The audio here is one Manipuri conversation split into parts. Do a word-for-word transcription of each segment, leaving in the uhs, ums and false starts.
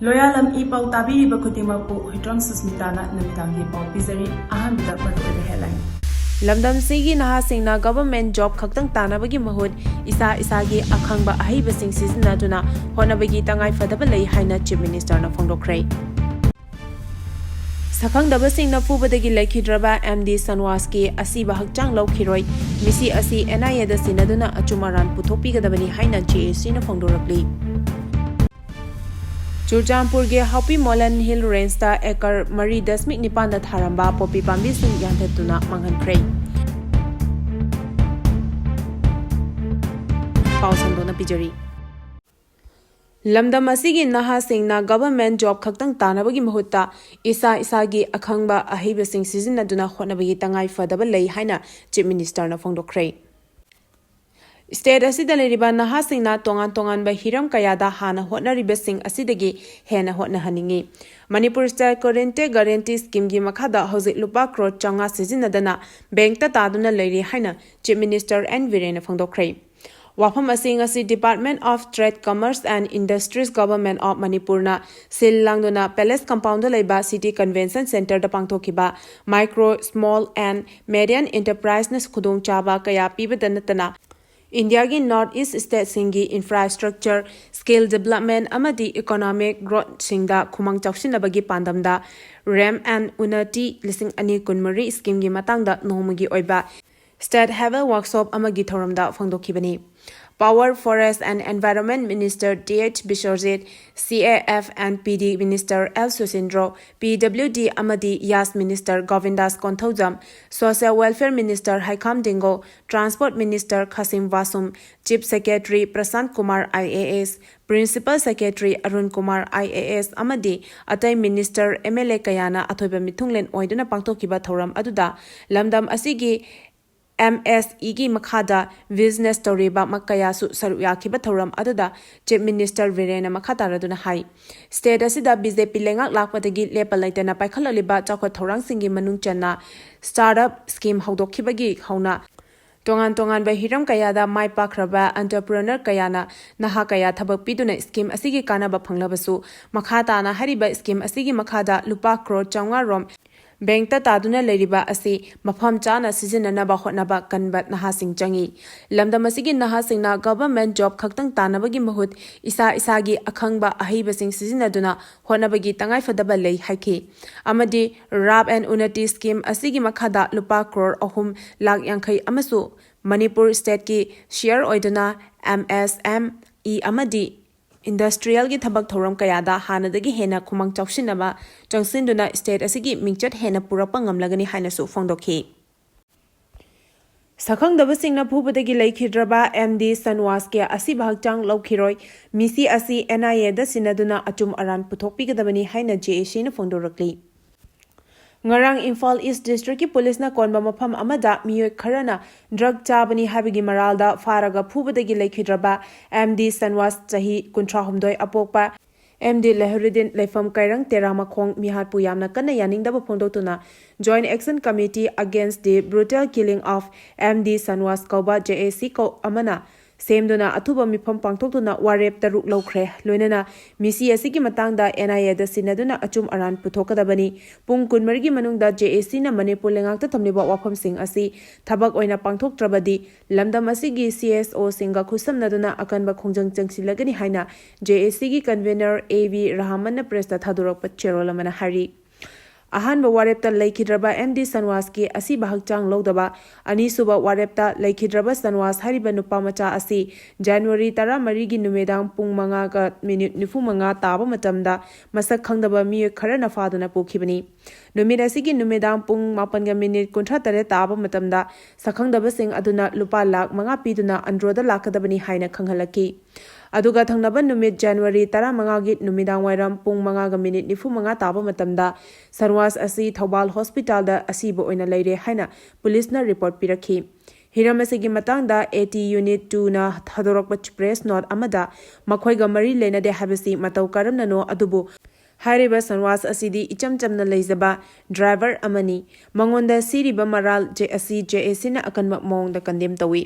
ꯂꯣꯌꯥꯂꯝ ꯏ ꯄꯥꯎ ꯇꯥꯕꯤꯔꯤꯕ ꯈꯨꯗꯤꯡꯃꯛꯄꯨ ꯍꯨꯏꯗ꯭ꯔꯣꯝ ꯁꯨꯁꯃꯤꯇꯥꯅ ꯅꯨꯃꯤꯗꯥꯡꯒꯤ ꯄꯥꯎ ꯄꯤꯖꯔꯤ꯫ ꯑꯍꯥꯟꯕꯗ ꯃꯔꯨꯑꯣꯏꯕ headline꯫ ꯂꯝꯗꯝꯁꯤꯒꯤ ꯅꯍꯥꯁꯤꯡꯅ government job ꯈꯛꯇꯪ ꯇꯥꯟꯅꯕꯒꯤ ꯃꯍꯨꯠ ꯏꯁꯥ ꯏꯁꯥꯒꯤ ꯑꯈꯪꯕ ꯑꯍꯩꯕꯁꯤꯡ ꯁꯤꯖꯤꯟꯅꯗꯨꯅ ꯍꯣꯠꯅꯕꯒꯤ ꯇꯉꯥꯏ ꯐꯗꯕ ꯂꯩ ꯍꯥꯏꯅ Chief Minister ꯅ ꯐꯣꯡꯗꯣꯛꯈ꯭ꯔꯦ꯫ ꯁꯛꯈꯪꯗꯕꯁꯤꯡꯅ ꯐꯨꯕꯗꯒꯤ ꯂꯩꯈꯤꯗ꯭ꯔꯕ M D ꯁꯟꯋꯥꯁꯀꯤ ꯑꯁꯤꯕ ꯍꯛꯆꯥꯡ ꯂꯧꯈꯤꯔꯣꯏ꯫ ꯃꯤꯁꯤ ꯑꯁꯤ N I A ꯗ ꯁꯤꯟꯅꯗꯨꯅ ꯑꯆꯨꯝ ꯑꯔꯥꯟ ꯄꯨꯊꯣꯛꯄꯤꯒꯗꯕꯅꯤ ꯍꯥꯏꯅ J A C ꯅ ꯐꯣꯡꯗꯣꯔꯛꯂꯤ꯫ ꯆꯨꯔꯆꯥꯟꯄꯨꯔꯒꯤ ꯍꯥꯎꯄꯤ ꯃꯣꯂꯟ Hill Range ꯇ acre ꯃꯔꯤ ꯗꯁꯃꯤꯛ ꯅꯤꯄꯥꯟꯗ ꯊꯥꯔꯝꯕ ꯄꯣꯄꯤ ꯄꯥꯝꯕꯤꯁꯤꯡ ꯌꯥꯟꯊꯠꯇꯨꯅ ꯃꯥꯡꯍꯟꯈ꯭ꯔꯦ꯫ ꯄꯥꯎ ꯁꯟꯗꯣꯛꯅ ꯄꯤꯖꯔꯤ꯫ ꯂꯝꯗꯝ ꯑꯁꯤꯒꯤ ꯅꯍꯥꯁꯤꯡꯅ government job ꯈꯛꯇꯪ ꯇꯥꯟꯅꯕꯒꯤ ꯃꯍꯨꯠꯇ ꯏꯁꯥ ꯏꯁꯥꯒꯤ ꯑꯈꯪꯕ ꯑꯍꯩꯕꯁꯤꯡ ꯁꯤꯖꯤꯟꯅꯗꯨꯅ ꯍꯣꯠꯅꯕꯒꯤ ꯇꯉꯥꯏ ꯐꯗꯕ ꯂꯩ ꯍꯥꯏꯅ Chief Minister ꯅ ꯐꯣꯡꯗꯣꯛꯈ꯭ꯔꯦ꯫ State ꯑꯁꯤꯗ ꯂꯩꯔꯤꯕ ꯅꯍꯥꯁꯤꯡꯅ ꯇꯣꯉꯥꯟ ꯇꯣꯉꯥꯟꯕ ꯍꯤꯔꯝ ꯀꯌꯥꯗ ꯍꯥꯟꯅ ꯍꯣꯠꯅꯔꯤꯕꯁꯤꯡ ꯑꯁꯤꯗꯒꯤ ꯍꯦꯟꯅ ꯍꯣꯠꯅꯍꯟꯅꯤꯡꯏ꯫ Manipur State Quarantine Guarantee Scheme ꯒꯤ ꯃꯈꯥꯗ ꯍꯧꯖꯤꯛ ꯂꯨꯄꯥ ꯀ꯭ꯔꯣꯔ ꯆꯥꯃꯉꯥ ꯁꯤꯖꯤꯟꯅꯗꯅ bank ꯇ ꯇꯥꯗꯨꯅ ꯂꯩꯔꯤ ꯍꯥꯏꯅ Chief Minister N ꯕꯤꯔꯦꯟꯅ ꯐꯣꯡꯗꯣꯛꯈ꯭ꯔꯦ꯫ ꯋꯥꯐꯝ ꯑꯁꯤ ꯉꯁꯤ Department of Trade, Commerce and Industries, Government of ꯃꯅꯤꯄꯨꯔꯅ ꯁꯤꯜ ꯂꯥꯡꯗꯨꯅ Palace Compound ꯗ ꯂꯩꯕ City Convention Centre ꯗ ꯄꯥꯡꯊꯣꯛꯈꯤꯕ Micro, Small and Medium Enterprise ꯅ ꯈꯨꯗꯣꯡꯆꯥꯕ ꯀꯌꯥ ꯄꯤꯕꯗ ꯅꯠꯇꯅ ꯏꯟꯗꯤꯌꯥꯒꯤ North East state ꯁꯤꯡꯒꯤ infrastructure, skill development ꯑꯃꯗꯤ economic growth ꯁꯤꯡꯗ ꯈꯨꯃꯥꯡ ꯆꯥꯎꯁꯤꯟꯅꯕꯒꯤ ꯄꯥꯟꯗꯝꯗ RAM and Unnati ꯂꯤꯁꯤꯡ ꯑꯅꯤ ꯀꯨꯟꯃꯔꯤ scheme ꯒꯤ ꯃꯇꯥꯡꯗ ꯅꯣꯡꯃꯒꯤ ꯑꯣꯏꯕ state level workshop ꯑꯃꯒꯤ ꯊꯧꯔꯝꯗ ꯐꯣꯡꯗꯣꯛꯈꯤꯕꯅꯤ꯫ Power, Forest and Environment Minister Th Biswajit, C A F and P D Minister L Susindro, P W D ꯑꯃꯗꯤ Yaas Minister Govindas Konthoujam, Social Welfare Minister Haikham Dingo, Transport Minister Khashim Vashum, Chief Secretary Prashant Kumar I A S, Principal Secretary Arun Kumar I A S ꯑꯃꯗꯤ ꯑꯇꯩ minister, M L A ꯀꯌꯥꯅ ꯑꯊꯣꯏꯕ ꯃꯤꯊꯨꯡꯂꯦꯟ ꯑꯣꯏꯗꯨꯅ ꯄꯥꯡꯊꯣꯛꯈꯤꯕ ꯊꯧꯔꯝ ꯑꯗꯨꯗ ꯂꯝꯗꯝ ꯑꯁꯤꯒꯤ M S E ꯒꯤ ꯃꯈꯥꯗ business ꯇꯧꯔꯤꯕ ꯃ-, ꯀꯌꯥꯁꯨ ꯁꯔꯨꯛ ꯌꯥꯈꯤꯕ ꯊꯧꯔꯝ ꯑꯗꯨꯗ Chief Minister ꯕꯤꯔꯦꯟꯅ ꯃꯈꯥ ꯇꯥꯔꯗꯨꯅ ꯍꯥꯏ, state ꯑꯁꯤꯗ B J P ꯂꯩꯉꯥꯛ ꯂꯥꯛꯄꯗꯒꯤ ꯂꯦꯞꯄ ꯂꯩꯇꯅ ꯄꯥꯏꯈꯠꯂꯛꯂꯤꯕ ꯆꯥꯎꯈꯠ ꯊꯧꯔꯥꯡꯁꯤꯡꯒꯤ ꯃꯅꯨꯡ ꯆꯟꯅ startup scheme ꯍꯧꯗꯣꯛꯈꯤꯕꯒꯤ ꯍꯧꯅ ꯇꯣꯉꯥꯟ ꯇꯣꯉꯥꯟꯕ ꯍꯤꯔꯝ ꯀꯌꯥꯗ ꯃꯥꯏ ꯄꯥꯛꯈ꯭ꯔꯕ entrepreneur ꯀꯌꯥꯅ ꯅꯍꯥ ꯀꯌꯥ ꯊꯕꯛ ꯄꯤꯗꯨꯅ scheme ꯑꯁꯤꯒꯤ ꯀꯥꯟꯅꯕ ꯐꯪꯂꯕꯁꯨ, ꯃꯈꯥ ꯇꯥꯅ ꯍꯥꯏꯔꯤꯕ scheme ꯑꯁꯤꯒꯤ ꯃꯈꯥꯗ ꯂꯨꯄꯥ ꯀ꯭ꯔꯣꯔ ꯆꯥꯝꯃꯉꯥ ꯔꯣꯝ ꯕꯦꯡꯛꯇ ꯇꯥꯗꯨꯅ ꯂꯩꯔꯤꯕ ꯑꯁꯤ ꯃꯐꯝ ꯆꯥꯅ ꯁꯤꯖꯤꯟꯅꯅꯕ ꯍꯣꯠꯅꯕ ꯀꯟꯕ ꯅꯍꯥꯁꯤꯡ ꯆꯪꯏ꯫ ꯂꯝꯗꯝ ꯑꯁꯤꯒꯤ ꯅꯍꯥꯁꯤꯡꯅ government job ꯈꯛꯇꯪ ꯇꯥꯟꯅꯕꯒꯤ ꯃꯍꯨꯠ ꯏꯁꯥ ꯏꯁꯥꯒꯤ ꯑꯈꯪꯕ ꯑꯍꯩꯕꯁꯤꯡ ꯁꯤꯖꯤꯟꯅꯗꯨꯅ ꯍꯣꯠꯅꯕꯒꯤ ꯇꯉꯥꯏꯐꯗꯕ ꯂꯩ ꯍꯥꯏꯈꯤ꯫ ꯑꯃꯗꯤ ꯔꯥꯞ ꯑꯦꯟ ꯎꯅꯇꯤ scheme ꯑꯁꯤꯒꯤ ꯃꯈꯥꯗ ꯂꯨꯄꯥ ꯀ꯭ꯔꯣꯔ ꯑꯍꯨꯝ ꯂꯥꯈ ꯌꯥꯡꯈꯩ ꯑꯃꯁꯨ ꯃꯅꯤꯄꯨꯔ stateꯀꯤ share ꯑꯣꯏꯗꯨꯅ MSME ꯑꯃꯗꯤ industrialꯒꯤ ꯊꯕꯛ ꯊꯧꯔꯝ ꯀꯌꯥꯗ ꯍꯥꯟꯅꯗꯒꯤ ꯍꯦꯟꯅ ꯈꯨꯃꯥꯡ ꯆꯥꯎꯁꯤꯟꯅꯕ ꯆꯪꯁꯤꯟꯗꯨꯅ state ꯑꯁꯤꯒꯤ ꯃꯤꯡꯆꯠ ꯍꯦꯟꯅ ꯄꯨꯔꯛꯄ ꯉꯝꯂꯒꯅꯤ ꯍꯥꯏꯅꯁꯨ ꯐꯣꯡꯗꯣꯛꯈꯤ꯫ ꯁꯛꯈꯪꯗꯕꯁꯤꯡꯅ ꯐꯨꯕꯗꯒꯤ ꯂꯩꯈꯤꯗ꯭ꯔꯕ MD ꯁꯟꯋꯥꯁꯀꯤ ꯑꯁꯤꯕ ꯍꯛꯆꯥꯡ ꯂꯧꯈꯤꯔꯣꯏ꯫ ꯃꯤꯁꯤ ꯑꯁꯤ NIAꯗ ꯁꯤꯟꯅꯗꯨꯅ ꯑꯆꯨꯝ ꯑꯔꯥꯟ ꯄꯨꯊꯣꯛꯄꯤꯒꯗꯕꯅꯤ ꯍꯥꯏꯅ JACꯅ ꯐꯣꯡꯗꯣꯔꯛꯂꯤ꯫ ꯉꯔꯥꯡ ꯏꯝꯐꯥꯜ East Districtꯀꯤ ꯄꯨꯂꯤꯁꯅ ꯀꯣꯟꯕ ꯃꯐꯝ ꯑꯃꯗ ꯃꯤꯑꯣꯏ ꯈꯔꯅ drug ꯆꯥꯕꯅꯤ ꯍꯥꯏꯕꯒꯤ ꯃꯔꯥꯜꯗ ꯐꯥꯔꯒ ꯐꯨꯕꯗꯒꯤ ꯂꯩꯈꯤꯗ꯭ꯔꯕ MD ꯁꯟꯋꯥꯁ, ꯆꯍꯤ ꯀꯨꯟꯊ꯭ꯔꯥꯍꯨꯝꯗꯣꯏ ꯑꯄꯣꯛꯄ, MD ꯂꯩꯍꯧꯔꯤꯗꯤꯟ, ꯂꯩꯐꯝ ꯀꯩꯔꯪ ꯇꯦꯔꯥꯃꯈꯣꯡ, ꯃꯤꯍꯥꯠꯄꯨ ꯌꯥꯝꯅ ꯀꯟꯅ ꯌꯥꯅꯤꯡꯗꯕ ꯐꯣꯡꯗꯣꯛꯇꯨꯅ Joint Action Committee Against the Brutal Killing of MD ꯁꯟꯋꯥꯁ ꯀꯧꯕ JAC ꯀꯧ ꯑꯃꯅ ꯁꯦꯝꯗꯨꯅ ꯑꯊꯨꯕ ꯃꯤꯐꯝ ꯄꯥꯡꯊꯣꯛꯇꯨꯅ ꯋꯥꯔꯦꯞ ꯇꯔꯨꯛ ꯂꯧꯈ꯭ꯔꯦ꯫ ꯂꯣꯏꯅꯅ ꯃꯤꯁꯤ ꯑꯁꯤꯒꯤ ꯃꯇꯥꯡꯗ NIAꯗ ꯁꯤꯟꯅꯗꯨꯅ ꯑꯆꯨꯝ ꯑꯔꯥꯟ ꯄꯨꯊꯣꯛꯀꯗꯕꯅꯤ꯫ ꯄꯨꯡ ꯀꯨꯟꯃꯔꯤꯒꯤ ꯃꯅꯨꯡꯗ JACꯅ ꯃꯅꯤꯄꯨꯔ ꯂꯩꯉꯥꯛꯇ ꯊꯝꯂꯤꯕ ꯋꯥꯐꯝꯁꯤꯡ ꯑꯁꯤ ꯊꯕꯛ ꯑꯣꯏꯅ ꯄꯥꯡꯊꯣꯛꯇ꯭ꯔꯕꯗꯤ ꯂꯝꯗꯝ ꯑꯁꯤꯒꯤ CSOꯁꯤꯡꯒ ꯈꯨꯠꯁꯝꯅꯗꯨꯅ ꯑꯀꯟꯕ ꯈꯣꯡꯖꯪ ꯆꯪꯁꯤꯜꯂꯒꯅꯤ ꯍꯥꯏꯅ JACꯒꯤ convener AV ꯔꯍꯃꯟꯅ pressꯇ ꯊꯥꯗꯣꯔꯛꯄ ꯆꯦꯔꯣꯜ ꯑꯃꯅ ꯍꯥꯏꯔꯤ꯫ ꯑꯍꯥꯟꯕ ꯋꯥꯔꯦꯞꯇ ꯂꯩꯈꯤꯗ꯭ꯔꯕ MD ꯁꯟꯋꯥꯁꯀꯤ ꯑꯁꯤꯕ ꯍꯛꯆꯥꯡ ꯂꯧꯗꯕ, ꯑꯅꯤꯁꯨꯕ ꯋꯥꯔꯦꯞꯇ ꯂꯩꯈꯤꯗ꯭ꯔꯕ ꯁꯟꯋꯥꯁ ꯍꯥꯏꯔꯤꯕ ꯅꯨꯄꯥ ꯃꯆꯥ ꯑꯁꯤ January ꯇꯔꯥꯃꯔꯤꯒꯤ ꯅꯨꯃꯤꯗꯥꯡ ꯄꯨꯡ ꯃꯉꯥꯒ ꯃꯤꯅꯤꯠ ꯅꯤꯐꯨ ꯃꯉꯥ ꯇꯥꯕ ꯃꯇꯝꯗ ꯃꯁꯛ ꯈꯪꯗꯕ ꯃꯤꯑꯣꯏ ꯈꯔꯅ ꯐꯥꯗꯨꯅ ꯄꯨꯈꯤꯕꯅꯤ꯫ ꯅꯨꯃꯤꯠ ꯑꯁꯤꯒꯤ ꯅꯨꯃꯤꯗꯥꯡ ꯄꯨꯡ ꯃꯥꯄꯟꯒ ꯃꯤꯅꯤꯠ ꯀꯨꯟꯊ꯭ꯔꯥ ꯇꯔꯦꯠ ꯇꯥꯕ ꯃꯇꯝꯗ ꯁꯛꯈꯪꯗꯕꯁꯤꯡ ꯑꯗꯨꯅ ꯂꯨꯄꯥ ꯂꯥꯈ ꯃꯉꯥ ꯄꯤꯗꯨꯅ ꯑꯟꯗ꯭ꯔꯣꯗ ꯂꯥꯛꯀꯗꯕꯅꯤ ꯍꯥꯏꯅ ꯈꯪꯍꯜꯂꯛꯈꯤ꯫ ꯑꯗꯨꯒ ꯊꯪꯅꯕ ꯅꯨꯃꯤꯠ January ꯇꯔꯥꯃꯉꯥꯒꯤ ꯅꯨꯃꯤꯗꯥꯡ ꯋꯥꯏꯔꯝ ꯄꯨꯡ ꯃꯉꯥꯒ ꯃꯤꯅꯤꯠ ꯅꯤꯐꯨ ꯃꯉꯥ ꯇꯥꯕ ꯃꯇꯝꯗ ꯁꯟꯋꯥꯁ ꯑꯁꯤ ꯊꯧꯕꯥꯜ ꯍꯣꯁꯄꯤꯇꯥꯜꯗ ꯑꯁꯤꯕ ꯑꯣꯏꯅ ꯂꯩꯔꯦ ꯍꯥꯏꯅ ꯄꯨꯂꯤꯁꯅ report ꯄꯤꯔꯛꯈꯤ꯫ ꯍꯤꯔꯝ ꯑꯁꯤꯒꯤ ꯃꯇꯥꯡꯗ AT Unit twoꯅ ꯊꯥꯗꯣꯔꯛꯄ press note ꯑꯃꯗ ꯃꯈꯣꯏꯒ ꯃꯔꯤ ꯂꯩꯅꯗꯦ ꯍꯥꯏꯕꯁꯤ ꯃꯇꯧ ꯀꯔꯝꯅꯅꯣ, ꯑꯗꯨꯕꯨ ꯍꯥꯏꯔꯤꯕ ꯁꯟꯋꯥꯁ ꯑꯁꯤꯗꯤ ꯏꯆꯝ ꯆꯝꯅ ꯂꯩꯖꯕ ꯗ꯭ꯔꯥꯏꯚꯔ ꯑꯃꯅꯤ꯫ ꯃꯉꯣꯟꯗ ꯁꯤꯔꯤꯕ ꯃꯔꯥꯜ ꯖꯦ-, ꯑꯁꯤ ꯖꯦ ꯑꯦ ꯁꯤꯅ ꯑꯀꯟꯕ ꯃꯑꯣꯡꯗ ꯀꯟꯗꯦꯝ ꯇꯧꯏ꯫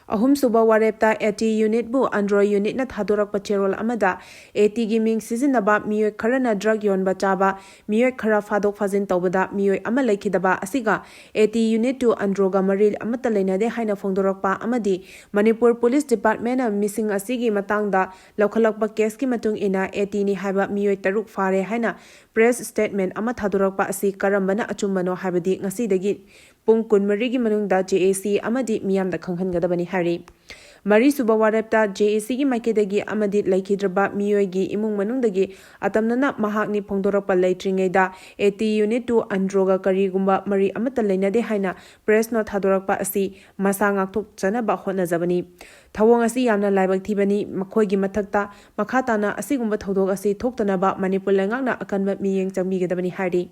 ꯑꯍꯨꯝꯁꯨꯕ ꯋꯥꯔꯦꯞꯇ ꯑꯦ ꯇꯤ ꯌꯨꯅꯤꯠꯕꯨ ꯑꯟꯗ꯭ꯔꯣ ꯌꯨꯅꯤꯠꯅ ꯊꯥꯗꯣꯔꯛꯄ ꯆꯦꯔꯣꯜ ꯑꯃꯗ ꯑꯦ ꯇꯤꯒꯤ ꯃꯤꯡ ꯁꯤꯖꯤꯟꯅꯕ ꯃꯤꯑꯣꯏ ꯈꯔꯅ ꯗ꯭ꯔꯒ ꯌꯣꯟꯕ ꯆꯥꯕ ꯃꯤꯑꯣꯏ ꯈꯔ ꯐꯥꯗꯣꯛ ꯐꯥꯖꯤꯟ ꯇꯧꯕꯗ ꯃꯤꯑꯣꯏ ꯑꯃ ꯂꯩꯈꯤꯗꯕ ꯑꯁꯤꯒ ꯑꯦ ꯇꯤ ꯌꯨꯅꯤꯠ ꯇꯨ ꯑꯟꯗ꯭ꯔꯣꯒ ꯃꯔꯤ ꯑꯃꯠꯇ ꯂꯩꯅꯗꯦ ꯍꯥꯏꯅ ꯐꯣꯡꯗꯣꯔꯛꯄ ꯑꯃꯗꯤ ꯃꯅꯤꯄꯨꯔ ꯄꯨꯂꯤꯁ ꯗꯤꯄꯥꯔꯠꯃꯦꯟꯅ ꯃꯤꯁꯤꯡ ꯑꯁꯤꯒꯤ ꯃꯇꯥꯡꯗ ꯂꯧꯈꯠꯂꯛꯄ ꯀꯦꯁꯀꯤ ꯃꯇꯨꯡ ꯏꯟꯅ ꯑꯦ ꯇꯤꯅꯤ ꯍꯥꯏꯕ ꯃꯤꯑꯣꯏ ꯇꯔꯨꯛ ꯐꯥꯔꯦ ꯍꯥꯏꯅ ꯄ꯭ꯔꯦꯁ ꯁ꯭ꯇꯦꯠꯃꯦꯟ ꯑꯃ ꯊꯥꯗꯣꯔꯛꯄ ꯑꯁꯤ ꯀꯔꯝꯕꯅ ꯑꯆꯨꯝꯕꯅꯣ ꯍꯥꯏꯕꯗꯤ ꯉꯁꯤꯗꯒꯤ ꯄꯨꯡ ꯀꯨꯟꯃꯔꯤꯒꯤ ꯃꯅꯨꯡꯗ ꯖꯦ ꯑꯦ ꯁꯤ ꯑꯃꯗꯤ ꯃꯤꯌꯥꯝꯗ ꯈꯪꯍꯟꯒꯗꯕꯅꯤ ꯍꯥꯏꯔꯤ꯫ ꯃꯔꯤꯁꯨꯕ ꯋꯥꯔꯦꯞꯇ ꯖꯦ ꯑꯦ ꯁꯤꯒꯤ ꯃꯥꯏꯀꯩꯗꯒꯤ ꯑꯃꯗꯤ ꯂꯩꯈꯤꯗ꯭ꯔꯕ ꯃꯤꯑꯣꯏꯒꯤ ꯏꯃꯨꯡ ꯃꯅꯨꯡꯗꯒꯤ ꯑꯇꯝꯅꯅ ꯃꯍꯥꯛꯅꯤ ꯐꯣꯡꯗꯣꯔꯛꯄ ꯂꯩꯇ꯭ꯔꯤꯉꯩꯗ ꯑꯦ ꯇꯤ ꯌꯨꯅꯤꯠ ꯇꯨ ꯑꯟꯗ꯭ꯔꯣꯒ ꯀꯔꯤꯒꯨꯝꯕ ꯃꯔꯤ ꯑꯃꯠꯇ ꯂꯩꯅꯗꯦ ꯍꯥꯏꯅ ꯄ꯭ꯔꯦꯁ ꯅꯣꯠ ꯊꯥꯗꯣꯔꯛꯄ ꯑꯁꯤ ꯃꯁꯥ ꯉꯥꯛꯊꯣꯛꯆꯅꯕ ꯍꯣꯠꯅꯖꯕꯅꯤ꯫ ꯊꯧꯑꯣꯡ ꯑꯁꯤ ꯌꯥꯝꯅ ꯂꯥꯏꯕꯛ ꯊꯤꯕꯅꯤ꯫ ꯃꯈꯣꯏꯒꯤ ꯃꯊꯛꯇ ꯃꯈꯥ ꯇꯥꯅ ꯑꯁꯤꯒꯨꯝꯕ ꯊꯧꯗꯣꯛ ꯑꯁꯤ ꯊꯣꯛꯇꯅꯕ ꯃꯅꯤꯄꯨꯔ ꯂꯩꯉꯥꯛꯅ ꯑꯀꯟꯕ ꯃꯤꯠꯌꯦꯡ ꯆꯪꯕꯤꯒꯗꯕꯅꯤ ꯍꯥꯏꯔꯤ꯫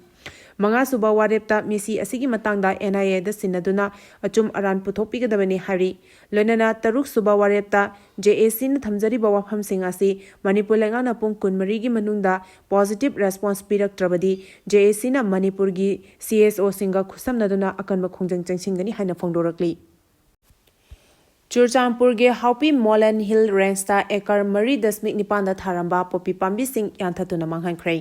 ꯃꯉꯥꯁꯨꯕ ꯋꯥꯔꯦꯞꯇ ꯃꯤꯁꯤ ꯑꯁꯤꯒꯤ ꯃꯇꯥꯡꯗ ꯑꯦꯟ ꯑꯥꯏ ꯑꯦꯗ ꯁꯤꯟꯅꯗꯨꯅ ꯑꯆꯨꯝ ꯑꯔꯥꯟ ꯄꯨꯊꯣꯛꯄꯤꯒꯗꯕꯅꯤ ꯍꯥꯏꯔꯤ꯫ ꯂꯣꯏꯅꯅ ꯇꯔꯨꯛꯁꯨꯕ ꯋꯥꯔꯦꯞꯇ ꯖꯦ ꯑꯦ ꯁꯤꯅ ꯊꯝꯖꯔꯤꯕ ꯋꯥꯐꯝꯁꯤꯡ ꯑꯁꯤ ꯃꯅꯤꯄꯨꯔ ꯂꯩꯉꯥꯛꯅ ꯄꯨꯡ ꯀꯨꯟꯃꯔꯤꯒꯤ ꯃꯅꯨꯡꯗ ꯄꯣꯖꯤꯇꯤꯚ ꯔꯦꯁꯄꯣꯟꯁ ꯄꯤꯔꯛꯇ꯭ꯔꯕꯗꯤ ꯖꯦ ꯑꯦ ꯁꯤꯅ ꯃꯅꯤꯄꯨꯔꯒꯤ ꯁꯤ ꯑꯦꯁ ꯑꯣꯁꯤꯡꯒ ꯈꯨꯠꯁꯝꯅꯗꯨꯅ ꯑꯀꯟꯕ ꯈꯣꯡꯖꯪ ꯆꯪꯁꯤꯟꯒꯅꯤ ꯍꯥꯏꯅ ꯐꯣꯡꯗꯣꯔꯛꯂꯤ꯫ ꯆꯨꯔꯆꯥꯟꯄꯨꯔꯒꯤ ꯍꯥꯎꯄꯤ ꯃꯣꯂꯦꯟ ꯍꯤꯜ ꯔꯦꯟꯖꯇ ꯑꯦꯀꯔ ꯃꯔꯤ ꯗꯁꯃꯤꯛ ꯅꯤꯄꯥꯟꯗ ꯊꯥꯔꯝꯕ ꯄꯣꯄꯤ ꯄꯥꯝꯕꯤꯁꯤꯡ ꯌꯥꯟꯊꯠꯇꯨꯅ ꯃꯥꯡꯍꯟꯈ꯭ꯔꯦ꯫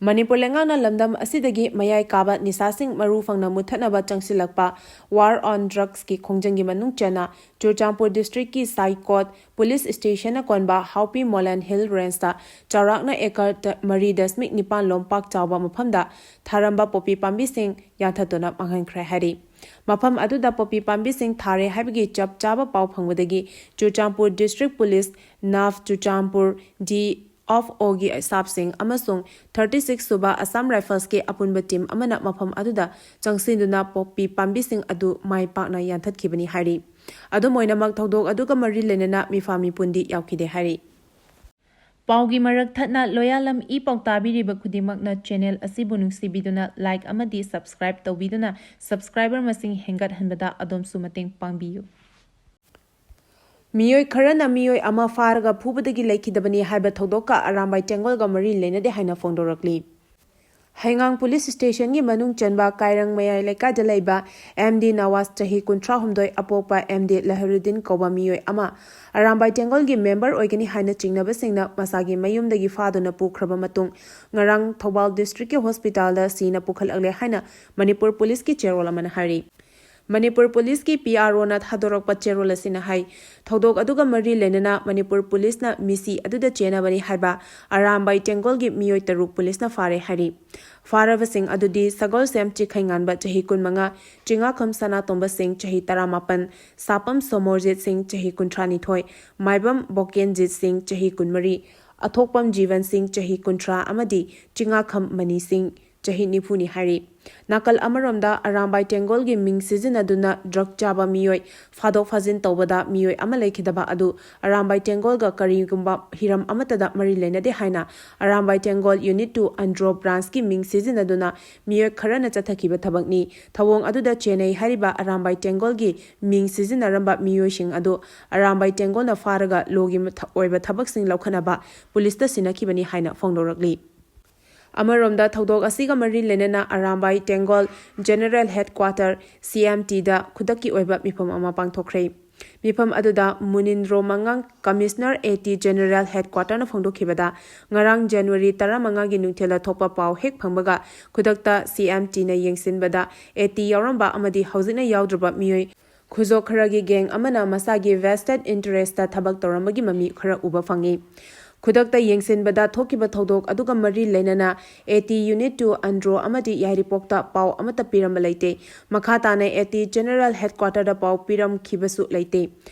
ꯃꯅꯤꯄꯨꯔ ꯂꯩꯉꯥꯛꯅ ꯂꯝꯗꯝ ꯑꯁꯤꯗꯒꯤ ꯃꯌꯥꯏ ꯀꯥꯕ ꯅꯤꯁꯥꯁꯤꯡ ꯃꯔꯨ ꯐꯪꯅ ꯃꯨꯠꯊꯠꯅꯕ ꯆꯪꯁꯤꯜꯂꯛꯄ ꯋꯥꯔ ꯑꯣꯟ ꯗ꯭ꯔꯒꯁꯀꯤ ꯈꯣꯡꯖꯪꯒꯤ ꯃꯅꯨꯡ ꯆꯟꯅ ꯆꯨꯔꯆꯥꯟꯄꯨꯔ ꯗꯤꯁꯇ꯭ꯔꯤꯛꯀꯤ ꯁꯥꯏꯀꯣꯠ ꯄꯨꯂꯤꯁ ꯁ꯭ꯇꯦꯁꯟꯅ ꯀꯣꯟꯕ ꯍꯥꯎꯄꯤ ꯃꯣꯂꯦꯟ ꯍꯤꯜ ꯔꯦꯟꯖꯇ ꯆꯥꯎꯔꯥꯛꯅ ꯑꯦꯀꯔ ꯇ-, ꯃꯔꯤ ꯗꯁꯃꯤꯛ ꯅꯤꯄꯥꯟ ꯂꯣꯝ ꯄꯥꯛ ꯆꯥꯎꯕ ꯃꯐꯝꯗ ꯊꯥꯔꯝꯕ ꯄꯣꯄꯤ ꯄꯥꯝꯕꯤꯁꯤꯡ ꯌꯥꯟꯊꯠꯇꯨꯅ ꯃꯥꯡꯍꯟꯈ꯭ꯔꯦ ꯍꯥꯏꯔꯤ꯫ ꯃꯐꯝ ꯑꯗꯨꯗ ꯄꯣꯄꯤ ꯄꯥꯝꯕꯤꯁꯤꯡ ꯊꯥꯔꯦ ꯍꯥꯏꯕꯒꯤ ꯆꯞ ꯆꯥꯕ ꯄꯥꯎ ꯐꯪꯕꯗꯒꯤ ꯆꯨꯔꯆꯥꯟꯄꯨꯔ ꯗꯤꯁꯇ꯭ꯔꯤꯛ ꯄꯨꯂꯤꯁ, ꯅꯥꯐ ꯆꯨꯔꯆꯥꯟꯄꯨꯔ, ꯗꯤ ꯑꯦꯐ ꯑꯣꯒꯤ ꯁ꯭ꯇꯥꯐꯁꯤꯡ ꯑꯃꯁꯨꯡ ꯊꯥꯔꯇꯤ ꯁꯤꯛꯁ ꯁꯨꯕ ꯑꯁꯥꯝ ꯔꯥꯏꯐꯜꯁꯀꯤ ꯑꯄꯨꯟꯕ ꯇꯤꯝ ꯑꯃꯅ ꯃꯐꯝ ꯑꯗꯨꯗ ꯆꯪꯁꯤꯟꯗꯨꯅ ꯄꯣꯄꯤ ꯄꯥꯝꯕꯤꯁꯤꯡ ꯑꯗꯨ ꯃꯥꯏ ꯄꯥꯛꯅ ꯌꯥꯟꯊꯠꯈꯤꯕꯅꯤ ꯍꯥꯏꯔꯤ꯫ ꯑꯗꯨꯝ ꯑꯣꯏꯅꯃꯛ, ꯊꯧꯗꯣꯛ ꯑꯗꯨꯒ ꯃꯔꯤ ꯂꯩꯅꯅ ꯃꯤꯐꯥ ꯃꯤꯄꯨꯟꯗꯤ ꯌꯥꯎꯈꯤꯗꯦ ꯍꯥꯏꯔꯤ꯫ ꯄꯥꯎꯒꯤ ꯃꯔꯛ ꯊꯠꯅ ꯂꯣꯌꯥꯂꯝ ꯏ ꯄꯥꯎ ꯇꯥꯕꯤꯔꯤꯕ ꯈꯨꯗꯤꯡꯃꯛꯅ ꯆꯦꯅꯦꯜ ꯑꯁꯤꯕꯨ ꯅꯨꯡꯁꯤꯕꯤꯗꯨꯅ ꯂꯥꯏꯛ ꯑꯃꯗꯤ ꯁꯕꯁꯀ꯭ꯔꯥꯏꯕ ꯇꯧꯕꯤꯗꯨꯅ ꯁꯕꯁꯀ꯭ꯔꯥꯏꯕꯔ ꯃꯁꯤꯡ ꯍꯦꯟꯒꯠꯍꯟꯕꯗ ꯑꯗꯣꯝꯁꯨ ꯃꯇꯦꯡ ꯄꯥꯡꯕꯤꯌꯨ꯫ ꯃꯤꯑꯣꯏ ꯈꯔꯅ ꯃꯤꯑꯣꯏ ꯑꯃ ꯐꯥꯔꯒ ꯐꯨꯕꯗꯒꯤ ꯂꯩꯈꯤꯗꯕꯅꯤ ꯍꯥꯏꯕ ꯊꯧꯗꯣꯛꯀ ꯑꯔꯥꯝꯕꯥꯏ ꯇꯦꯡꯒꯣꯜꯒ ꯃꯔꯤ ꯂꯩꯅꯗꯦ ꯍꯥꯏꯅ ꯐꯣꯡꯗꯣꯔꯛꯂꯤ꯫ ꯍꯩꯉꯥꯡ ꯄꯨꯂꯤꯁ ꯁ꯭ꯇꯦꯁꯟꯒꯤ ꯃꯅꯨꯡ ꯆꯟꯕ ꯀꯥꯏꯔꯪ ꯃꯌꯥꯏ ꯂꯩꯀꯥꯏꯗ ꯂꯩꯕ ꯑꯦꯝ ꯗꯤ ꯅꯋꯥꯖ, ꯆꯍꯤ ꯀꯨꯟꯊ꯭ꯔꯥ ꯍꯨꯝꯗꯣꯏ, ꯑꯄꯣꯛꯄ ꯑꯦꯝ ꯗꯤ ꯂꯍꯔꯨꯗꯤꯟ ꯀꯧꯕ ꯃꯤꯑꯣꯏ ꯑꯃ ꯑꯔꯥꯝꯕꯥꯏ ꯇꯦꯡꯒꯣꯜꯒꯤ ꯃꯦꯝꯕꯔ ꯑꯣꯏꯒꯅꯤ ꯍꯥꯏꯅ ꯆꯤꯡꯅꯕꯁꯤꯡꯅ ꯃꯁꯥꯒꯤ ꯃꯌꯨꯝꯗꯒꯤ ꯐꯥꯗꯨꯅ ꯄꯨꯈ꯭ꯔꯕ ꯃꯇꯨꯡ ꯉꯔꯥꯡ ꯊꯧꯕꯥꯜ ꯗꯤꯁꯇ꯭ꯔꯤꯛꯀꯤ ꯍꯣꯁꯄꯤꯇꯥꯜꯗ ꯁꯤꯅ ꯄꯨꯈꯠꯂꯛꯂꯦ ꯍꯥꯏꯅ ꯃꯅꯤꯄꯨꯔ ꯄꯨꯂꯤꯁꯀꯤ ꯆꯦꯔꯣꯜ ꯑꯃꯅ ꯍꯥꯏꯔꯤ꯫ ꯃꯅꯤꯄꯨꯔ ꯄꯨꯂꯤꯁꯀꯤ ꯄꯤ ꯑꯥꯔ ꯑꯣꯅ ꯊꯥꯗꯣꯔꯛꯄ ꯆꯦꯔꯣꯜ ꯑꯁꯤꯅ ꯍꯥꯏ, ꯊꯧꯗꯣꯛ ꯑꯗꯨꯒ ꯃꯔꯤ ꯂꯩꯅꯅ ꯃꯅꯤꯄꯨꯔ ꯄꯨꯂꯤꯁꯅ ꯃꯤꯁꯤ ꯑꯗꯨꯗ ꯆꯦꯟꯅꯕꯅꯤ ꯍꯥꯏꯕ ꯑꯔꯥꯝꯕꯥꯏ ꯇꯦꯡꯒꯣꯜꯒꯤ ꯃꯤꯑꯣꯏ ꯇꯔꯨꯛ ꯄꯨꯂꯤꯁꯅ ꯐꯥꯔꯦ ꯍꯥꯏꯔꯤ꯫ ꯐꯥꯔꯕꯁꯤꯡ ꯑꯗꯨꯗꯤ ꯁꯒꯣꯜꯁꯦꯝ ꯆꯤꯈꯩꯉꯥꯟꯕ, ꯆꯍꯤ ꯀꯨꯟꯃꯉꯥ, ꯆꯤꯡꯉꯥꯈꯝ ꯁꯅꯥꯇꯣꯝꯕ ꯁꯤꯡ, ꯆꯍꯤ ꯇꯔꯥꯃꯥꯄꯟ, ꯁꯥꯄꯝ ꯁꯣꯃꯣꯔꯖꯤꯠ ꯁꯤꯡ, ꯆꯍꯤ ꯀꯨꯟꯊ꯭ꯔꯥꯅꯤꯊꯣꯏ, ꯃꯥꯏꯕꯝ ꯕꯣꯀꯦꯟꯖꯤꯠ ꯁꯤꯡ, ꯆꯍꯤ ꯀꯨꯟꯃꯔꯤ, ꯑꯊꯣꯛꯄꯝ ꯖꯤꯕꯟ ꯁꯤꯡ, ꯆꯍꯤ ꯀꯨꯟꯊ꯭ꯔꯥ, ꯑꯃꯗꯤ ꯆꯤꯡꯉꯥꯈꯝ ꯃꯅꯤ ꯁꯤꯡ, ꯆꯍꯤ ꯅꯤꯐꯨꯅꯤ ꯍꯥꯏꯔꯤ꯫ ꯅꯥꯀꯜ ꯑꯃꯔꯣꯝꯗ ꯑꯔꯥꯝꯕꯥꯏ ꯇꯦꯡꯒꯣꯜꯒꯤ ꯃꯤꯡ ꯁꯤꯖꯤꯟꯅꯗꯨꯅ ꯗ꯭ꯔꯒ ꯆꯥꯕ ꯃꯤꯑꯣꯏ ꯐꯥꯗꯣꯛ ꯐꯥꯖꯤꯟ ꯇꯧꯕꯗ ꯃꯤꯑꯣꯏ ꯑꯃ ꯂꯩꯈꯤꯗꯕ ꯑꯗꯨ ꯑꯔꯥꯝꯕꯥꯏ ꯇꯦꯡꯒꯣꯜꯒ ꯀꯔꯤꯒꯨꯝꯕ ꯍꯤꯔꯝ ꯑꯃꯠꯇꯗ ꯃꯔꯤ ꯂꯩꯅꯗꯦ ꯍꯥꯏꯅ ꯑꯔꯥꯝꯕꯥꯏ ꯇꯦꯡꯒꯣꯜ ꯌꯨꯅꯤꯠ ꯇꯨ ꯑꯟꯗ꯭ꯔꯣ ꯕ꯭ꯔꯥꯟꯁꯀꯤ ꯃꯤꯡ ꯁꯤꯖꯤꯟꯅꯗꯨꯅ ꯃꯤꯑꯣꯏ ꯈꯔꯅ ꯆꯠꯊꯈꯤꯕ ꯊꯕꯛꯅꯤ꯫ ꯊꯧꯑꯣꯡ ꯑꯗꯨꯗ ꯆꯦꯟꯅꯩ ꯍꯥꯏꯔꯤꯕ ꯑꯔꯥꯝꯕꯥꯏ ꯇꯦꯡꯒꯣꯜꯒꯤ ꯃꯤꯡ ꯁꯤꯖꯤꯟꯅꯔꯝꯕ ꯃꯤꯑꯣꯏꯁꯤꯡ ꯑꯗꯨ ꯑꯔꯥꯝꯕꯥꯏ ꯇꯦꯡꯒꯣꯜꯅ ꯐꯥꯔꯒ ꯂꯣꯒꯤ ꯃꯊ-, ꯑꯣꯏꯕ ꯊꯕꯛꯁꯤꯡ ꯂꯧꯈꯠꯅꯕ ꯄꯨꯂꯤꯁꯇ ꯁꯤꯟꯅꯈꯤꯕꯅꯤ ꯍꯥꯏꯅ ꯐꯣꯡꯗꯣꯔꯛꯂꯤ꯫ ꯑꯃꯔꯣꯝꯗ ꯊꯧꯗꯣꯛ ꯑꯁꯤꯒ ꯃꯔꯤ ꯂꯩꯅꯅ ꯑꯔꯥꯝꯕꯥꯏ ꯇꯦꯡꯒꯣꯜ ꯖꯦꯅꯔꯦꯜ ꯍꯦꯗꯀ꯭ꯋꯥꯇꯔ, ꯁꯤ ꯑꯦꯝ ꯇꯤꯗ ꯈꯨꯗꯛꯀꯤ ꯑꯣꯏꯕ ꯃꯤꯐꯝ ꯑꯃ ꯄꯥꯡꯊꯣꯛꯈ꯭ꯔꯦ꯫ ꯃꯤꯐꯝ ꯑꯗꯨꯗ ꯃꯨꯅꯤꯟꯗ꯭ꯔꯣ ꯃꯉꯥꯡ, ꯀꯃꯤꯁꯅꯔ ꯑꯦ ꯇꯤ ꯖꯦꯅꯔꯦꯜ ꯍꯦꯗꯀ꯭ꯋꯥꯇꯔꯅ ꯐꯣꯡꯗꯣꯛꯈꯤꯕꯗ, ꯉꯔꯥꯡ ꯖꯅꯋꯥꯔꯤ ꯇꯔꯥꯃꯉꯥꯒꯤ ꯅꯨꯡꯊꯤꯜꯗ ꯊꯣꯛꯄ ꯄꯥꯎ ꯍꯦꯛ ꯐꯪꯕꯒ ꯈꯨꯗꯛꯇ ꯁꯤ ꯑꯦꯝ ꯇꯤꯅ ꯌꯦꯡꯁꯤꯟꯕꯗ ꯑꯦ ꯇꯤ ꯌꯥꯎꯔꯝꯕ ꯑꯃꯗꯤ ꯍꯧꯖꯤꯛꯅ ꯌꯥꯎꯗ꯭ꯔꯕ ꯃꯤꯑꯣꯏ ꯈꯨꯖꯣꯛ ꯈꯔꯒꯤ ꯒꯦꯡ ꯑꯃꯅ ꯃꯁꯥꯒꯤ vested interestꯇ ꯊꯕꯛ ꯇꯧꯔꯝꯕꯒꯤ ꯃꯃꯤ ꯈꯔ ꯎꯕ ꯐꯪꯉꯤ꯫ ꯈꯨꯗꯛꯇ ꯌꯦꯡꯁꯤꯟꯕꯗ ꯊꯣꯛꯈꯤꯕ ꯊꯧꯗꯣꯛ ꯑꯗꯨꯒ ꯃꯔꯤ ꯂꯩꯅꯅ A T unit two Andro ꯑꯃꯗꯤ ꯌꯥꯏꯔꯤꯄꯣꯛꯇ ꯄꯥꯎ ꯑꯃꯠꯇ ꯄꯤꯔꯝꯕ ꯂꯩꯇꯦ꯫ ꯃꯈꯥ ꯇꯥꯅ ꯑꯦ ꯇꯤ ꯖꯦꯅꯔꯦꯜ ꯍꯦꯗꯀ꯭ꯋꯥꯇꯔꯗ ꯄꯥꯎ ꯄꯤꯔꯝꯈꯤꯕꯁꯨ ꯂꯩꯇꯦ꯫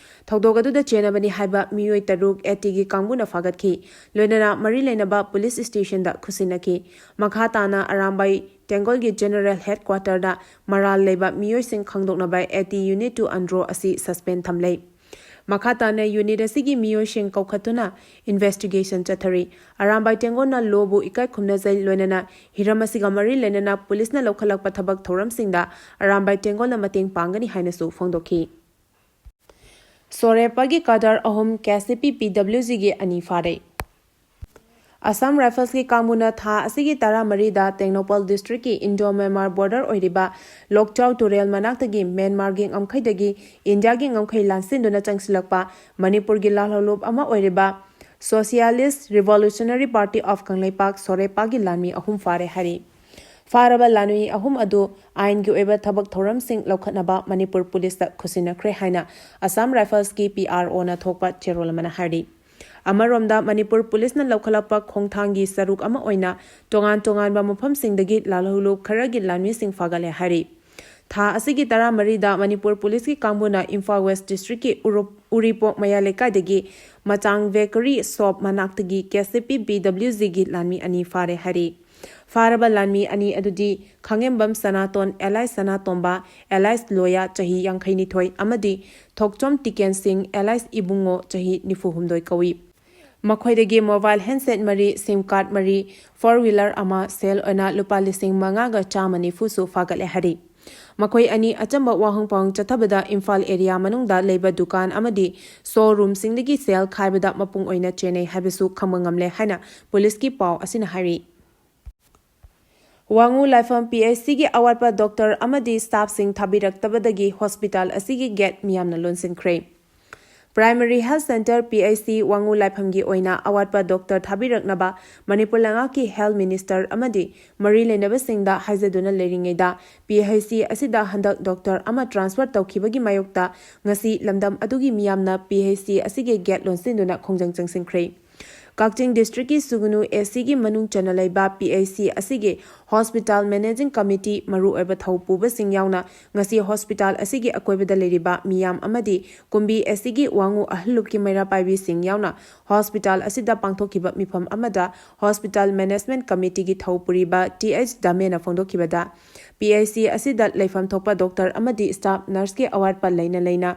ꯊꯧꯗꯣꯛ ꯑꯗꯨꯗ ꯆꯦꯟꯅꯕꯅꯤ ꯍꯥꯏꯕ ꯃꯤꯑꯣꯏ ꯇꯔꯨꯛ ꯑꯦ ꯇꯤꯒꯤ ꯀꯥꯡꯕꯨꯅ ꯐꯥꯒꯠꯈꯤ꯫ ꯂꯣꯏꯅꯅ ꯃꯔꯤ ꯂꯩꯅꯕ ꯄꯨꯂꯤꯁ ꯁ꯭ꯇꯦꯁꯟꯗ ꯈꯨꯠꯁꯤꯟꯅꯈꯤ꯫ ꯃꯈꯥ ꯇꯥꯅ ꯑꯔꯥꯝꯕꯥꯏ ꯇꯦꯡꯒꯣꯜꯒꯤ ꯖꯦꯅꯔꯦꯜ ꯍꯦꯗꯀ꯭ꯋꯥꯇꯔꯗ ꯃꯔꯥꯜ ꯂꯩꯕ ꯃꯤꯑꯣꯏꯁꯤꯡ ꯈꯪꯗꯣꯛꯅꯕ A T unit two Andro ꯑꯁꯤ ꯁꯁꯄꯦꯟ ꯊꯝꯂꯦ꯫ ꯃꯈꯥ ꯇꯥꯅ ꯌꯨꯅꯤꯠ ꯑꯁꯤꯒꯤ ꯃꯤꯑꯣꯏꯁꯤꯡ ꯀꯧꯈꯠꯇꯨꯅ ꯏꯟꯚꯦꯁꯇꯤꯒꯦꯁꯟ ꯆꯠꯊꯔꯤ꯫ ꯑꯔꯥꯝꯕꯥꯏ ꯇꯦꯡꯒꯣꯜꯅ ꯂꯣꯕꯨ ꯏꯀꯥꯏ ꯈꯨꯝꯅꯖꯩ, ꯂꯣꯏꯅꯅ ꯍꯤꯔꯝ ꯑꯁꯤꯒ ꯃꯔꯤ ꯂꯩꯅꯅ ꯄꯨꯂꯤꯁꯅ ꯂꯧꯈꯠꯂꯛꯄ ꯊꯕꯛ ꯊꯧꯔꯝꯁꯤꯡꯗ ꯑꯔꯥꯝꯕꯥꯏ ꯇꯦꯡꯒꯣꯜꯅ ꯃꯇꯦꯡ ꯄꯥꯡꯒꯅꯤ ꯍꯥꯏꯅꯁꯨ ꯐꯣꯡꯗꯣꯛꯈꯤ꯫ ꯁꯣꯔꯦꯄꯥꯒꯤ ꯀꯥꯗꯔ ꯑꯍꯨꯝ, ꯀꯦ ꯑꯦꯁ ꯁꯤ ꯄꯤ ꯄꯤ ꯗꯕ꯭ꯂꯤꯎ ꯖꯤꯒꯤ ꯑꯅꯤ ꯐꯥꯔꯦ꯫ ꯑꯁꯥꯝ ꯔꯥꯏꯐꯜꯁꯀꯤ ꯀꯥꯡꯕꯨꯅ ꯊꯥ ꯑꯁꯤꯒꯤ ꯇꯔꯥꯃꯔꯤꯗ ꯇꯦꯡꯅꯧꯄꯜ ꯗꯤꯁꯇ꯭ꯔꯤꯛꯀꯤ ꯏꯟꯗꯣ ꯃ꯭ꯌꯥꯟꯃꯥꯔ ꯕꯣꯔꯗꯔ ꯑꯣꯏꯔꯤꯕ ꯂꯣꯛꯆꯥꯎ ꯇꯨꯔꯦꯜ ꯃꯅꯥꯛꯇꯒꯤ ꯃ꯭ꯌꯥꯟꯃꯥꯔꯒꯤ ꯉꯝꯈꯩꯗꯒꯤ ꯏꯟꯗꯤꯌꯥꯒꯤ ꯉꯝꯈꯩ ꯂꯥꯟꯁꯤꯟꯗꯨꯅ ꯆꯪꯁꯤꯜꯂꯛꯄ ꯃꯅꯤꯄꯨꯔꯒꯤ ꯂꯥꯜꯍꯧꯂꯨꯞ ꯑꯃ ꯑꯣꯏꯔꯤꯕ Socialist Revolutionary Party of Kangleipak, ꯁꯣꯔꯦꯄꯥꯒꯤ ꯂꯥꯟꯃꯤ ꯑꯍꯨꯝ ꯐꯥꯔꯦ ꯍꯥꯏꯔꯤ꯫ ꯐꯥꯔꯕ ꯂꯥꯟꯃꯤ ꯑꯍꯨꯝ ꯑꯗꯨ ꯑꯥꯏꯟꯒꯤ ꯑꯣꯏꯕ ꯊꯕꯛ ꯊꯧꯔꯝꯁꯤꯡ ꯂꯧꯈꯠꯅꯕ ꯃꯅꯤꯄꯨꯔ ꯄꯨꯂꯤꯁꯇ ꯈꯨꯠꯁꯤꯟꯅꯈ꯭ꯔꯦ ꯍꯥꯏꯅ ꯑꯁꯥꯝ ꯔꯥꯏꯐꯜꯁꯀꯤ ꯄꯤ ꯑꯥꯔ ꯑꯣꯅ ꯊꯣꯛꯄ ꯆꯦꯔꯣꯜ ꯑꯃꯅ ꯍꯥꯏꯔꯤ꯫ ꯑꯃꯔꯣꯝꯗ, ꯃꯅꯤꯄꯨꯔ ꯄꯨꯂꯤꯁꯅ ꯂꯧꯈꯠꯂꯛꯄ ꯈꯣꯡꯊꯥꯡꯒꯤ ꯁꯔꯨꯛ ꯑꯃ ꯑꯣꯏꯅ ꯇꯣꯉꯥꯟ ꯇꯣꯉꯥꯟꯕ ꯃꯐꯝꯁꯤꯡꯗꯒꯤ ꯂꯥꯜꯍꯧꯂꯨꯞ ꯈꯔꯒꯤ ꯂꯥꯟꯃꯤꯁꯤꯡ ꯐꯥꯒꯠꯂꯦ ꯍꯥꯏꯔꯤ꯫ ꯊꯥ ꯑꯁꯤꯒꯤ ꯇꯔꯥꯃꯔꯤꯗ ꯃꯅꯤꯄꯨꯔ ꯄꯨꯂꯤꯁꯀꯤ ꯀꯥꯡꯕꯨꯅ ꯏꯝꯐꯥꯜ ꯋꯦꯁ ꯗꯤꯁꯇ꯭ꯔꯤꯛꯀꯤ ꯎꯔꯨꯞ-, ꯎꯔꯤꯄꯣꯛ ꯃꯌꯥ ꯂꯩꯀꯥꯏꯗꯒꯤ ꯃꯆꯥꯡ ꯕꯦꯀꯔꯤ ꯁꯣꯞ ꯃꯅꯥꯛꯇꯒꯤ ꯀꯦ ꯑꯦꯁ ꯁꯤ ꯄꯤ ꯄꯤ ꯗꯕ꯭ꯂꯤꯎ ꯖꯤꯒꯤ ꯂꯥꯟꯃꯤ ꯑꯅꯤ ꯐꯥꯔꯦ ꯍꯥꯏꯔꯤ꯫ ꯐꯥꯔꯕ ꯂꯥꯟꯃꯤ ꯑꯅꯤ ꯑꯗꯨꯗꯤ ꯈꯥꯉꯦꯝꯕꯝ ꯁꯅꯥꯇꯣꯟ alias ꯁꯅꯥꯇꯣꯝꯕ alias ꯂꯣꯌꯥ, ꯆꯍꯤ ꯌꯥꯡꯈꯩꯅꯤꯊꯣꯏ, ꯑꯃꯗꯤ ꯊꯣꯛꯆꯣꯝ ꯇꯤꯀꯦꯟ ꯁꯤꯡ alias ꯏꯕꯨꯡꯉꯣ, ꯆꯍꯤ ꯅꯤꯐꯨꯍꯨꯝꯗꯣꯏ ꯀꯧꯏ꯫ ꯃꯈꯣꯏꯗꯒꯤ mobile handset ꯃꯔꯤ, SIM card ꯃꯔꯤ, four wheeler ꯑꯃ, ꯁꯦꯜ ꯑꯣꯏꯅ ꯂꯨꯄꯥ ꯂꯤꯁꯤꯡ ꯃꯉꯥꯒ ꯆꯥꯝꯃ ꯅꯤꯐꯨꯁꯨ ꯐꯥꯒꯠꯂꯦ ꯍꯥꯏꯔꯤ꯫ ꯃꯈꯣꯏ ꯑꯅꯤ ꯑꯆꯝꯕ ꯋꯥꯍꯪ ꯄꯥꯎꯍꯪ ꯆꯠꯊꯕꯗ ꯏꯝꯐꯥꯜ ꯑꯦꯔꯤꯌꯥ ꯃꯅꯨꯡꯗ ꯂꯩꯕ ꯗꯨꯀꯥꯟ ꯑꯃꯗꯤ ꯁꯣꯔꯨꯝꯁꯤꯡꯗꯒꯤ ꯁꯦꯜ ꯈꯥꯏꯕꯗ ꯃꯄꯨꯡ ꯑꯣꯏꯅ ꯆꯦꯟꯅꯩ ꯍꯥꯏꯕꯁꯨ ꯈꯪꯕ ꯉꯝꯂꯦ ꯍꯥꯏꯅ ꯄꯨꯂꯤꯁꯀꯤ ꯄꯥꯎ ꯑꯁꯤꯅ ꯍꯥꯏꯔꯤ꯫ ꯋꯥꯉꯨ ꯂꯥꯏꯐꯝ ꯄꯤ ꯑꯩꯆ ꯁꯤꯒꯤ ꯑꯋꯥꯠꯄ ꯗꯣꯛꯇꯔ ꯑꯃꯗꯤ ꯁ꯭ꯇꯥꯐꯁꯤꯡ ꯊꯥꯕꯤꯔꯛꯇꯕꯗꯒꯤ ꯍꯣꯁꯄꯤꯇꯥꯜ ꯑꯁꯤꯒꯤ ꯒꯦꯠ ꯃꯤꯌꯥꯝꯅ ꯂꯣꯟꯁꯤꯟꯈ꯭ꯔꯦ꯫ Primary Health Centre, P H C, Wangoo ꯂꯥꯏꯐꯝꯒꯤ ꯑꯣꯏꯅ ꯑꯋꯥꯠꯄ ꯗꯣꯛꯇꯔ ꯊꯥꯕꯤꯔꯛꯅꯕ ꯃꯅꯤꯄꯨꯔ ꯂꯩꯉꯥꯛꯀꯤ ꯍꯦꯜꯊ ꯃꯤꯅꯤꯁꯇꯔ ꯑꯃꯗꯤ ꯃꯔꯤ ꯂꯩꯅꯕꯁꯤꯡꯗ ꯍꯥꯏꯖꯗꯨꯅ ꯂꯩꯔꯤꯉꯩꯗ, ꯄꯤ ꯑꯩꯆ ꯁꯤ ꯑꯁꯤꯗ ꯍꯟꯗꯛ ꯗꯣꯛꯇꯔ ꯑꯃ ꯇ꯭ꯔꯥꯟꯁꯐꯔ ꯇꯧꯈꯤꯕꯒꯤ ꯃꯥꯌꯣꯛꯇ ꯉꯁꯤ ꯂꯝꯗꯝ ꯑꯗꯨꯒꯤ ꯃꯤꯌꯥꯝꯅ ꯄꯤ ꯑꯩꯆ ꯁꯤ ꯑꯁꯤꯒꯤ ꯒꯦꯠ ꯂꯣꯟꯁꯤꯟꯗꯨꯅ ꯈꯣꯡꯖꯪ ꯆꯪꯁꯤꯟꯈ꯭ꯔꯦ꯫ ꯀꯛꯆꯤꯡ ꯗꯤꯁꯇ꯭ꯔꯤꯛꯀꯤ ꯁꯨꯒꯨꯅꯨ ꯑꯦ ꯁꯤꯒꯤ ꯃꯅꯨꯡ ꯆꯟꯅ ꯂꯩꯕ ꯄꯤ ꯑꯩꯆ ꯁꯤ ꯑꯁꯤꯒꯤ ꯍꯣꯁꯄꯤꯇꯥꯜ ꯃꯦꯅꯦꯖꯤꯡ ꯀꯃꯤꯇꯤ ꯃꯔꯨꯑꯣꯏꯕ ꯊꯧ ꯄꯨꯕꯁꯤꯡ ꯌꯥꯎꯅ ꯉꯁꯤ ꯍꯣꯁꯄꯤꯇꯥꯜ ꯑꯁꯤꯒꯤ ꯑꯀꯣꯏꯕꯗ ꯂꯩꯔꯤꯕ ꯃꯤꯌꯥꯝ ꯑꯃꯗꯤ ꯀꯨꯝꯕꯤ ꯑꯦ ꯁꯤꯒꯤ ꯋꯥꯉꯨ ꯑꯍꯜ ꯂꯨꯞꯀꯤ ꯃꯩꯔꯥ ꯄꯥꯏꯕꯤꯁꯤꯡ ꯌꯥꯎꯅ ꯍꯣꯁꯄꯤꯇꯥꯜ ꯑꯁꯤꯗ ꯄꯥꯡꯊꯣꯛꯈꯤꯕ ꯃꯤꯐꯝ ꯑꯃꯗ ꯍꯣꯁꯄꯤꯇꯥꯜ ꯃꯦꯅꯦꯖꯃꯦꯟꯠ ꯀꯃꯤꯇꯤꯒꯤ ꯊꯧ ꯄꯨꯔꯤꯕ ꯇꯤ ꯑꯩꯆ ꯗꯥꯃꯦꯅ ꯐꯣꯡꯗꯣꯛꯈꯤꯕꯗ, ꯄꯤ ꯑꯩꯆ ꯁꯤ ꯑꯁꯤꯗ ꯂꯩꯐꯝ ꯊꯣꯛꯄ ꯗꯣꯛꯇꯔ ꯑꯃꯗꯤ ꯁ꯭ꯇꯥꯐ ꯅꯔꯁꯀꯤ ꯑꯋꯥꯠꯄ ꯂꯩꯅ ꯂꯩꯅ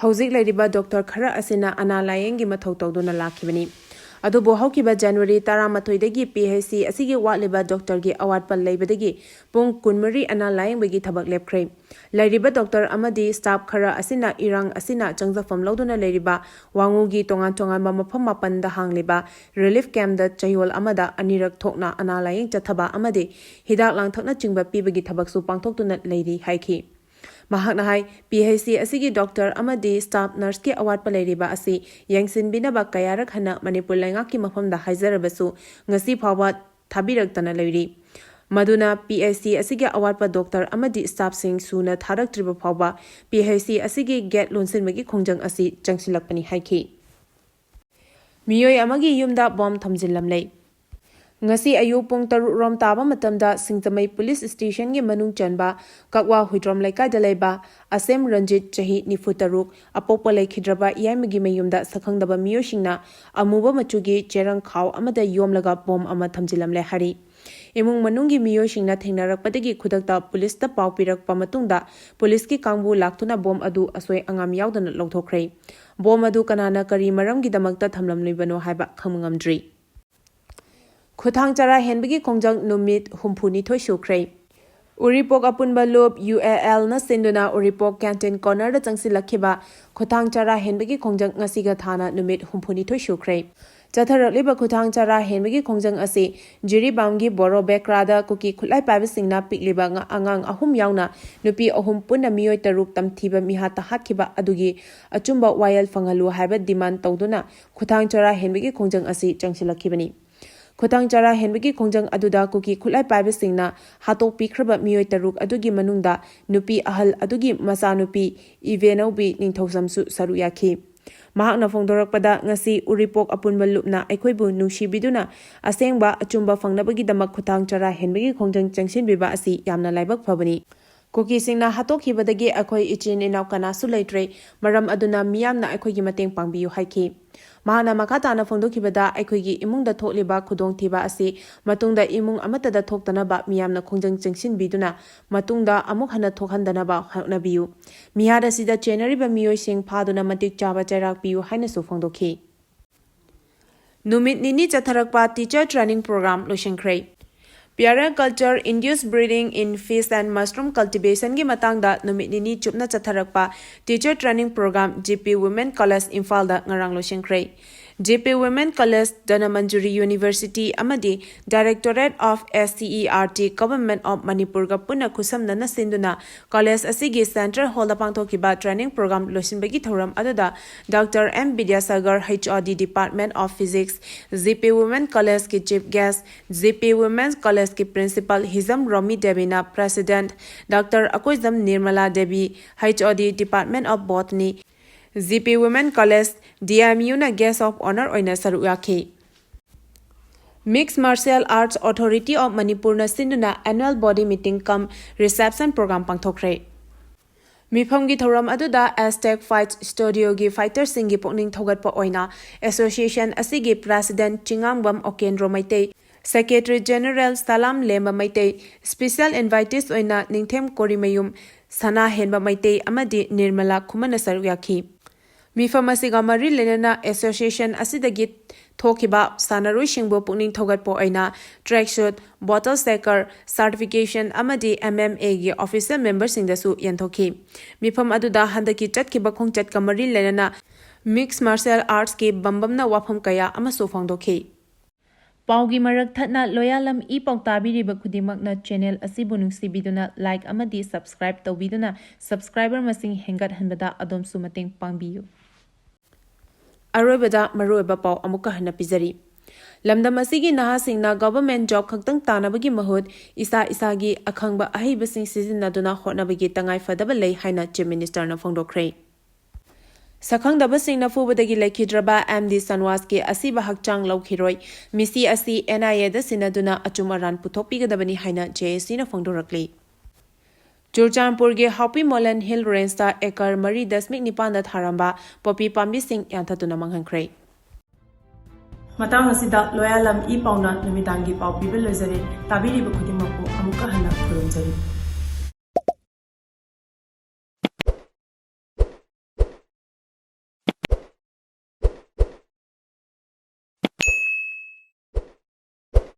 ꯍꯧꯖꯤꯛ ꯂꯩꯔꯤꯕ ꯗꯣꯛꯇꯔ ꯈꯔ ꯑꯁꯤꯅ ꯑꯅꯥ ꯂꯥꯌꯦꯡꯒꯤ ꯃꯊꯧ ꯇꯧꯗꯨꯅ ꯂꯥꯛꯈꯤꯕꯅꯤ꯫ ꯑꯗꯨꯕꯨ ꯍꯧꯈꯤꯕ ꯖꯅꯋꯥꯔꯤ ꯇꯔꯥꯃꯥꯊꯣꯏꯗꯒꯤ ꯄꯤ ꯑꯩꯆ ꯁꯤ ꯑꯁꯤꯒꯤ ꯋꯥꯠꯂꯤꯕ ꯗꯣꯛꯇꯔꯒꯤ ꯑꯋꯥꯠꯄ ꯂꯩꯕꯗꯒꯤ ꯄꯨꯡ ꯀꯨꯟꯃꯔꯤ ꯑꯅꯥ ꯂꯥꯌꯦꯡꯕꯒꯤ ꯊꯕꯛ ꯂꯦꯞꯈ꯭ꯔꯦ꯫ ꯂꯩꯔꯤꯕ ꯗꯣꯛꯇꯔ ꯑꯃꯗꯤ ꯁ꯭ꯇꯥꯐ ꯈꯔ ꯑꯁꯤꯅ ꯏꯔꯥꯡ ꯑꯁꯤꯅ ꯆꯪꯖꯐꯝ ꯂꯧꯗꯨꯅ ꯂꯩꯔꯤꯕ ꯋꯥꯉꯨꯒꯤ ꯇꯣꯉꯥꯟ ꯇꯣꯉꯥꯟꯕ ꯃꯐꯝ ꯃꯥꯄꯟꯗ ꯍꯥꯡꯂꯤꯕ ꯔꯤꯂꯤꯐ ꯀꯦꯝꯞꯇ ꯆꯌꯣꯜ ꯑꯃꯗ ꯑꯅꯤꯔꯛ ꯊꯣꯛꯅ ꯑꯅꯥ ꯂꯥꯌꯦꯡ ꯆꯠꯊꯕ ꯑꯃꯗꯤ ꯍꯤꯗꯥꯛ ꯂꯥꯡꯊꯛꯅꯆꯤꯡꯕ ꯄꯤꯕꯒꯤ ꯊꯕꯛꯁꯨ ꯄꯥꯡꯊꯣꯛꯇꯨꯅ ꯂꯩꯔꯤ ꯍꯥꯏꯈꯤ꯫ ꯃꯍꯥꯛꯅ ꯍꯥꯏ, ꯄꯤ ꯑꯩꯆ ꯁꯤ ꯑꯁꯤꯒꯤ ꯗꯣꯛꯇꯔ ꯑꯃꯗꯤ ꯁ꯭ꯇꯥꯐ ꯅꯔꯁꯀꯤ ꯑꯋꯥꯠꯄ ꯂꯩꯔꯤꯕ ꯑꯁꯤ ꯌꯦꯡꯁꯤꯟꯕꯤꯅꯕ ꯀꯌꯥꯔꯛ ꯍꯟꯅ ꯃꯅꯤꯄꯨꯔ ꯂꯩꯉꯥꯛꯀꯤ ꯃꯐꯝꯗ ꯍꯥꯏꯖꯔꯕꯁꯨ ꯉꯁꯤ ꯐꯥꯎꯕ ꯊꯥꯕꯤꯔꯛꯇꯅ ꯂꯩꯔꯤ꯫ ꯃꯗꯨꯅ ꯄꯤ ꯑꯩꯆ ꯁꯤ ꯑꯁꯤꯒꯤ ꯑꯋꯥꯠꯄ ꯗꯣꯛꯇꯔ ꯑꯃꯗꯤ ꯁ꯭ꯇꯥꯐꯁꯤꯡ ꯁꯨꯅ ꯊꯥꯔꯛꯇ꯭ꯔꯤꯕ ꯐꯥꯎꯕ ꯄꯤ ꯑꯩꯆ ꯁꯤ ꯑꯁꯤꯒꯤ ꯒꯦꯠ ꯂꯣꯟꯁꯤꯟꯕꯒꯤ ꯈꯣꯡꯖꯪ ꯑꯁꯤ ꯆꯪꯁꯤꯜꯂꯛꯄꯅꯤ ꯍꯥꯏꯈꯤ꯫ ꯃꯤꯑꯣꯏ ꯑꯃꯒꯤ ꯌꯨꯝꯗ ꯕꯣꯝ ꯊꯝꯖꯤꯜꯂꯝꯂꯦ꯫ ꯉꯁꯤ ꯑꯌꯨꯛ ꯄꯨꯡ ꯇꯔꯨꯛ ꯔꯣꯝ ꯇꯥꯕ ꯃꯇꯝꯗ ꯁꯤꯡꯖꯃꯩ ꯄꯨꯂꯤꯁ ꯁ꯭ꯇꯦꯁꯟꯒꯤ ꯃꯅꯨꯡ ꯆꯟꯕ ꯀꯛꯋꯥ ꯍꯨꯏꯗ꯭ꯔꯣꯝ ꯂꯩꯀꯥꯏꯗ ꯂꯩꯕ ꯑꯁꯦꯝ ꯔꯟꯖꯤꯠ, ꯆꯍꯤ ꯅꯤꯐꯨ ꯇꯔꯨꯛ, ꯑꯄꯣꯛꯄ ꯂꯩꯈꯤꯗ꯭ꯔꯕ ꯏꯌꯥꯏꯃꯒꯤ ꯃꯌꯨꯝꯗ ꯁꯛꯈꯪꯗꯕ ꯃꯤꯑꯣꯏꯁꯤꯡꯅ ꯑꯃꯨꯕ ꯃꯆꯨꯒꯤ ꯆꯦꯔꯪ ꯈꯥꯎ ꯑꯃꯗ ꯌꯣꯝꯂꯒ ꯕꯣꯝ ꯑꯃ ꯊꯝꯖꯤꯜꯂꯝꯂꯦ ꯍꯥꯏꯔꯤ꯫ ꯏꯃꯨꯡ ꯃꯅꯨꯡꯒꯤ ꯃꯤꯑꯣꯏꯁꯤꯡꯅ ꯊꯦꯡꯅꯔꯛꯄꯗꯒꯤ ꯈꯨꯗꯛꯇ ꯄꯨꯂꯤꯁꯇ ꯄꯥꯎ ꯄꯤꯔꯛꯄ ꯃꯇꯨꯡꯗ ꯄꯨꯂꯤꯁꯀꯤ ꯀꯥꯡꯕꯨ ꯂꯥꯛꯇꯨꯅ ꯕꯣꯝ ꯑꯗꯨ ꯑꯁꯣꯏ ꯑꯉꯥꯝ ꯌꯥꯎꯗꯅ ꯂꯧꯊꯣꯛꯈ꯭ꯔꯦ꯫ ꯕꯣꯝ ꯑꯗꯨ ꯀꯅꯥꯅ ꯀꯔꯤ ꯃꯔꯝꯒꯤꯗꯃꯛꯇ ꯊꯝꯂꯝꯂꯤꯕꯅꯣ ꯍꯥꯏꯕ ꯈꯪꯕ ꯉꯝꯗ꯭ꯔꯤ꯫ ꯈꯨꯊꯥꯡ ꯆꯔꯥ ꯍꯦꯟꯕꯒꯤ ꯈꯣꯡꯖꯪ ꯅꯨꯃꯤꯠ ꯍꯨꯝꯐꯨꯅꯤꯊꯣꯏ ꯁꯨꯈ꯭ꯔꯦ꯫ ꯎꯔꯤꯄꯣꯛ ꯑꯄꯨꯟꯕ ꯂꯨꯞ, ꯌꯨ ꯑꯦ ꯑꯦꯜꯅ ꯁꯤꯟꯗꯨꯅ ꯎꯔꯤꯄꯣꯛ ꯀꯦꯟꯇꯤꯟ ꯀꯣꯔꯅꯔꯗ ꯆꯪꯁꯤꯜꯂꯛꯈꯤꯕ ꯈꯨꯊꯥꯡ ꯆꯔꯥ ꯍꯦꯟꯕꯒꯤ ꯈꯣꯡꯖꯪ ꯉꯁꯤꯒ ꯊꯥꯅ ꯅꯨꯃꯤꯠ ꯍꯨꯝꯐꯨꯅꯤꯊꯣꯏ ꯁꯨꯈ꯭ꯔꯦ꯫ ꯆꯠꯊꯔꯛꯂꯤꯕ ꯈꯨꯊꯥꯡ ꯆꯔꯥ ꯍꯦꯟꯕꯒꯤ ꯈꯣꯡꯖꯪ ꯑꯁꯤ ꯖꯤꯔꯤꯕꯥꯝꯒꯤ ꯕꯣꯔꯣ ꯕꯦꯀ꯭ꯔꯥꯗ ꯀꯨꯀꯤ ꯈꯨꯠꯂꯥꯏ ꯄꯥꯏꯕꯁꯤꯡꯅ ꯄꯤꯛꯂꯤꯕ ꯉ-, ꯑꯉꯥꯡ ꯑꯍꯨꯝ ꯌꯥꯎꯅ ꯅꯨꯄꯤ ꯑꯍꯨꯝ ꯄꯨꯟꯅ ꯃꯤꯑꯣꯏ ꯇꯔꯨꯛ ꯇꯝꯊꯤꯕ ꯃꯤꯍꯥꯠꯇ ꯍꯥꯠꯈꯤꯕ ꯑꯗꯨꯒꯤ ꯑꯆꯨꯝꯕ ꯋꯥꯌꯦꯜ ꯐꯪꯍꯜꯂꯨ ꯍꯥꯏꯕ ꯗꯤꯃꯥꯟ ꯇꯧꯗꯨꯅ ꯈꯨꯊꯥꯡ ꯆꯔꯥ ꯍꯦꯟꯕꯒꯤ ꯈꯣꯡꯖꯪ ꯑꯁꯤ ꯆꯪꯁꯤꯜꯂꯛꯈꯤꯕꯅꯤ꯫ ꯈꯨꯊꯥꯡ ꯆꯔꯥ ꯍꯦꯟꯕꯒꯤ ꯈꯣꯡꯖꯪ ꯑꯗꯨꯗ ꯀꯨꯀꯤ ꯈꯨꯠꯂꯥꯏ ꯄꯥꯏꯕꯁꯤꯡꯅ ꯍꯥꯠꯇꯣꯛꯄꯤꯈ꯭ꯔꯕ ꯃꯤꯑꯣꯏ ꯇꯔꯨꯛ ꯑꯗꯨꯒꯤ ꯃꯅꯨꯡꯗ ꯅꯨꯄꯤ ꯑꯍꯜ ꯑꯗꯨꯒꯤ ꯃꯆꯥꯅꯨꯄꯤ ꯏꯕꯦꯅꯧꯕꯤ ꯅꯤꯡꯊꯧꯖꯝꯁꯨ ꯁꯔꯨꯛ ꯌꯥꯈꯤ꯫ ꯃꯍꯥꯛꯅ ꯐꯣꯡꯗꯣꯔꯛꯄꯗ, ꯉꯁꯤ ꯎꯔꯤꯄꯣꯛ ꯑꯄꯨꯟꯕ ꯂꯨꯞꯅ ꯑꯩꯈꯣꯏꯕꯨ ꯅꯨꯡꯁꯤꯕꯤꯗꯨꯅ ꯑꯁꯦꯡꯕ ꯑꯆꯨꯝꯕ ꯐꯪꯅꯕꯒꯤꯗꯃꯛ ꯈꯨꯊꯥꯡ ꯆꯔꯥ ꯍꯦꯟꯕꯒꯤ ꯈꯣꯡꯖꯪ ꯆꯪꯁꯤꯟꯕꯤꯕ ꯑꯁꯤ ꯌꯥꯝꯅ ꯂꯥꯏꯕꯛ ꯐꯕꯅꯤ꯫ ꯀꯨꯀꯤꯁꯤꯡꯅ ꯍꯥꯠꯇꯣꯛꯈꯤꯕꯗꯒꯤ ꯑꯩꯈꯣꯏ ꯏꯆꯤꯟ ꯏꯅꯥꯎ ꯀꯅꯥꯁꯨ ꯂꯩꯇ꯭ꯔꯦ, ꯃꯔꯝ ꯑꯗꯨꯅ ꯃꯤꯌꯥꯝꯅ ꯑꯩꯈꯣꯏꯒꯤ ꯃꯇꯦꯡ ꯄꯥꯡꯕꯤꯌꯨ ꯍꯥꯏꯈꯤ꯫ ꯃꯍꯥꯛꯅ ꯃꯈꯥ ꯇꯥꯅ ꯐꯣꯡꯗꯣꯛꯈꯤꯕꯗ, ꯑꯩꯈꯣꯏꯒꯤ ꯏꯃꯨꯡꯗ ꯊꯣꯛꯂꯤꯕ ꯈꯨꯗꯣꯡꯊꯤꯕ ꯑꯁꯤ ꯃꯇꯨꯡꯗ ꯏꯃꯨꯡ ꯑꯃꯠꯇꯗ ꯊꯣꯛꯇꯅꯕ ꯃꯤꯌꯥꯝꯅ ꯈꯣꯡꯖꯪ ꯆꯪꯁꯤꯟꯕꯤꯗꯨꯅ ꯃꯇꯨꯡꯗ ꯑꯃꯨꯛ ꯍꯟꯅ ꯊꯣꯛꯍꯟꯗꯅꯕ ꯍꯣꯠꯅꯕꯤꯌꯨ꯫ ꯃꯤꯍꯥꯠ ꯑꯁꯤꯗ ꯆꯦꯟꯅꯔꯤꯕ ꯃꯤꯑꯣꯏꯁꯤꯡ ꯐꯥꯗꯨꯅ ꯃꯇꯤꯛ ꯆꯥꯕ ꯆꯩꯔꯥꯛ ꯄꯤꯌꯨ ꯍꯥꯏꯅꯁꯨ ꯐꯣꯡꯗꯣꯛꯈꯤ꯫ ꯅꯨꯃꯤꯠ ꯅꯤꯅꯤ ꯆꯠꯊꯔꯛꯄ Teacher Training Program ꯂꯣꯏꯁꯤꯟꯈ꯭ꯔꯦ꯫ Permaculture Induced Breeding in Fish and Mushroom Cultivationꯒꯤ ꯃꯇꯥꯡꯗ ꯅꯨꯃꯤꯠ ꯅꯤꯅꯤ ꯆꯨꯞꯅ ꯆꯠꯊꯔꯛꯄ Teacher Training Program GP Women College ꯏꯝꯐꯥꯜꯗ ꯉꯔꯥꯡ ꯂꯣꯏꯁꯤꯟꯈ꯭ꯔꯦ꯫ GP Women College, Dhanamanjuri University ꯑꯃꯗꯤ Directorate of SCERT, Government of Manipurꯒ ꯄꯨꯟꯅ ꯈꯨꯠꯁꯝꯅꯅ ꯁꯤꯟꯗꯨꯅ college ꯑꯁꯤꯒꯤ central hallꯗ ꯄꯥꯡꯊꯣꯛꯈꯤꯕ training program ꯂꯣꯏꯁꯤꯟꯕꯒꯤ ꯊꯧꯔꯝ ꯑꯗꯨꯗ Doctor M Vidyasagar, HOD, Department of Physics, GP Women Collegeꯀꯤ chief guest, GP Women Collegeꯀꯤ principal Hijam Romi ꯗꯦꯕꯤꯅ president, Doctor Akoijam Nirmala Devi, HOD, Department of Botany, GP Women College, DMUꯅ guest of honour ꯑꯣꯏꯅ ꯁꯔꯨꯛ ꯌꯥꯈꯤ꯫ Mixed Martial Arts Authority of Manipurꯅ ꯁꯤꯟꯗꯨꯅ annual body meeting cum reception program ꯄꯥꯡꯊꯣꯛꯈ꯭ꯔꯦ꯫ ꯃꯤꯐꯝꯒꯤ ꯊꯧꯔꯝ ꯑꯗꯨꯗ Aztec Fight Studioꯒꯤ fighterꯁꯤꯡꯒꯤ ꯄꯨꯛꯅꯤꯡ ꯊꯧꯒꯠꯄ ꯑꯣꯏꯅ association ꯑꯁꯤꯒꯤ president Chingangbam ꯑꯣꯀꯦꯟꯗ꯭ꯔꯣ Meitei, secretary general ꯁꯂꯥꯝ ꯂꯦꯝꯕ ꯃꯩꯇꯩ, special invitees ꯑꯣꯏꯅ ꯅꯤꯡꯊꯦꯝ ꯀꯣꯔꯤꯃꯌꯨꯝ ꯁꯅꯥꯍꯦꯟꯕ ꯃꯩꯇꯩ ꯑꯃꯗꯤ ꯅꯤꯔꯃꯂꯥ ꯈꯨꯃꯟꯅ ꯁꯔꯨꯛ ꯌꯥꯈꯤ꯫ ꯃꯤꯐꯝ ꯑꯁꯤꯒ ꯃꯔꯤ ꯂꯩꯅꯅ association ꯑꯁꯤꯗꯒꯤ ꯊꯣꯛꯈꯤꯕ ꯁꯥꯟꯅꯔꯣꯏꯁꯤꯡꯕꯨ ꯄꯨꯛꯅꯤꯡ ꯊꯧꯒꯠꯄ ꯑꯣꯏꯅ track suit, bottle shaker, certification ꯑꯃꯗꯤ MMAꯒꯤ official memberꯁꯤꯡꯗꯁꯨ ꯌꯦꯟꯊꯣꯛꯈꯤ꯫ ꯃꯤꯐꯝ ꯑꯗꯨꯗ ꯍꯟꯗꯛꯀꯤ ꯆꯠꯈꯤꯕ ꯈꯣꯡꯆꯠꯀ ꯃꯔꯤ ꯂꯩꯅꯅ Mixed Martial Artsꯀꯤ ꯕꯝꯕꯝꯅ ꯋꯥꯐꯝ ꯀꯌꯥ ꯑꯃꯁꯨ ꯐꯣꯡꯗꯣꯛꯈꯤ꯫ ꯄꯥꯎꯒꯤ ꯃꯔꯛ ꯊꯠꯅ ꯂꯣꯌꯥꯂꯝ ꯏ ꯄꯥꯎ ꯇꯥꯕꯤꯔꯤꯕ ꯈꯨꯗꯤꯡꯃꯛꯅ channel ꯑꯁꯤꯕꯨ ꯅꯨꯡꯁꯤꯕꯤꯗꯨꯅ like ꯑꯃꯗꯤ subscribe ꯇꯧꯕꯤꯗꯨꯅ subscriber ꯃꯁꯤꯡ ꯍꯦꯟꯒꯠꯍꯟꯕꯗ ꯑꯗꯣꯝꯁꯨ ꯃꯇꯦꯡ ꯄꯥꯡꯕꯤꯌꯨ꯫ ꯑꯔꯣꯏꯕꯗ ꯃꯔꯨꯑꯣꯏꯕ ꯄꯥꯎ ꯑꯃꯨꯛꯀ ꯍꯟꯅ ꯄꯤꯖꯔꯤ꯫ ꯂꯝꯗꯝ ꯑꯁꯤꯒꯤ ꯅꯍꯥꯁꯤꯡꯅ government job ꯈꯛꯇꯪ ꯇꯥꯟꯅꯕꯒꯤ ꯃꯍꯨꯠ ꯏꯁꯥ ꯏꯁꯥꯒꯤ ꯑꯈꯪꯕ ꯑꯍꯩꯕꯁꯤꯡ ꯁꯤꯖꯤꯟꯅꯗꯨꯅ ꯍꯣꯠꯅꯕꯒꯤ ꯇꯉꯥꯏ ꯐꯗꯕ ꯂꯩ ꯍꯥꯏꯅ Chief Ministerꯅ ꯐꯣꯡꯗꯣꯛꯈ꯭ꯔꯦ꯫ ꯁꯛꯈꯪꯗꯕꯁꯤꯡꯅ ꯐꯨꯕꯗꯒꯤ ꯂꯩꯈꯤꯗ꯭ꯔꯕ MD ꯁꯟꯋꯥꯁꯀꯤ ꯑꯁꯤꯕ ꯍꯛꯆꯥꯡ ꯂꯧꯈꯤꯔꯣꯏ꯫ ꯃꯤꯁꯤ ꯑꯁꯤ NIAꯗ ꯁꯤꯟꯅꯗꯨꯅ ꯑꯆꯨꯝ ꯑꯔꯥꯟ ꯄꯨꯊꯣꯛꯄꯤꯒꯗꯕꯅꯤ ꯍꯥꯏꯅ JACꯅ ꯐꯣꯡꯗꯣꯔꯛꯂꯤ꯫ ꯆꯨꯔꯆꯥꯟꯄꯨꯔꯒꯤ ꯍꯥꯎꯄꯤ ꯃꯣꯂꯟ Hill Rangeꯇ acre ꯃꯔꯤ ꯗꯁꯃꯤꯛ ꯅꯤꯄꯥꯟꯗ ꯊꯥꯔꯝꯕ poppy ꯄꯥꯝꯕꯤꯁꯤꯡ ꯌꯥꯟꯊꯠꯇꯨꯅ ꯃꯥꯡꯍꯟꯈ꯭ꯔꯦ꯫ ꯃꯇꯥꯡ ꯑꯁꯤꯗ ꯂꯣꯌꯥꯂꯝ ꯏ ꯄꯥꯎꯅ ꯅꯨꯃꯤꯗꯥꯡꯒꯤ ꯄꯥꯎ ꯄꯤꯕ ꯂꯣꯏꯖꯔꯦ꯫ ꯇꯥꯕꯤꯔꯤꯕ ꯈꯨꯗꯤꯡꯃꯛꯄꯨ ꯑꯃꯨꯛꯀ ꯍꯟꯅ ꯈꯨꯔꯨꯝꯖꯔꯤ꯫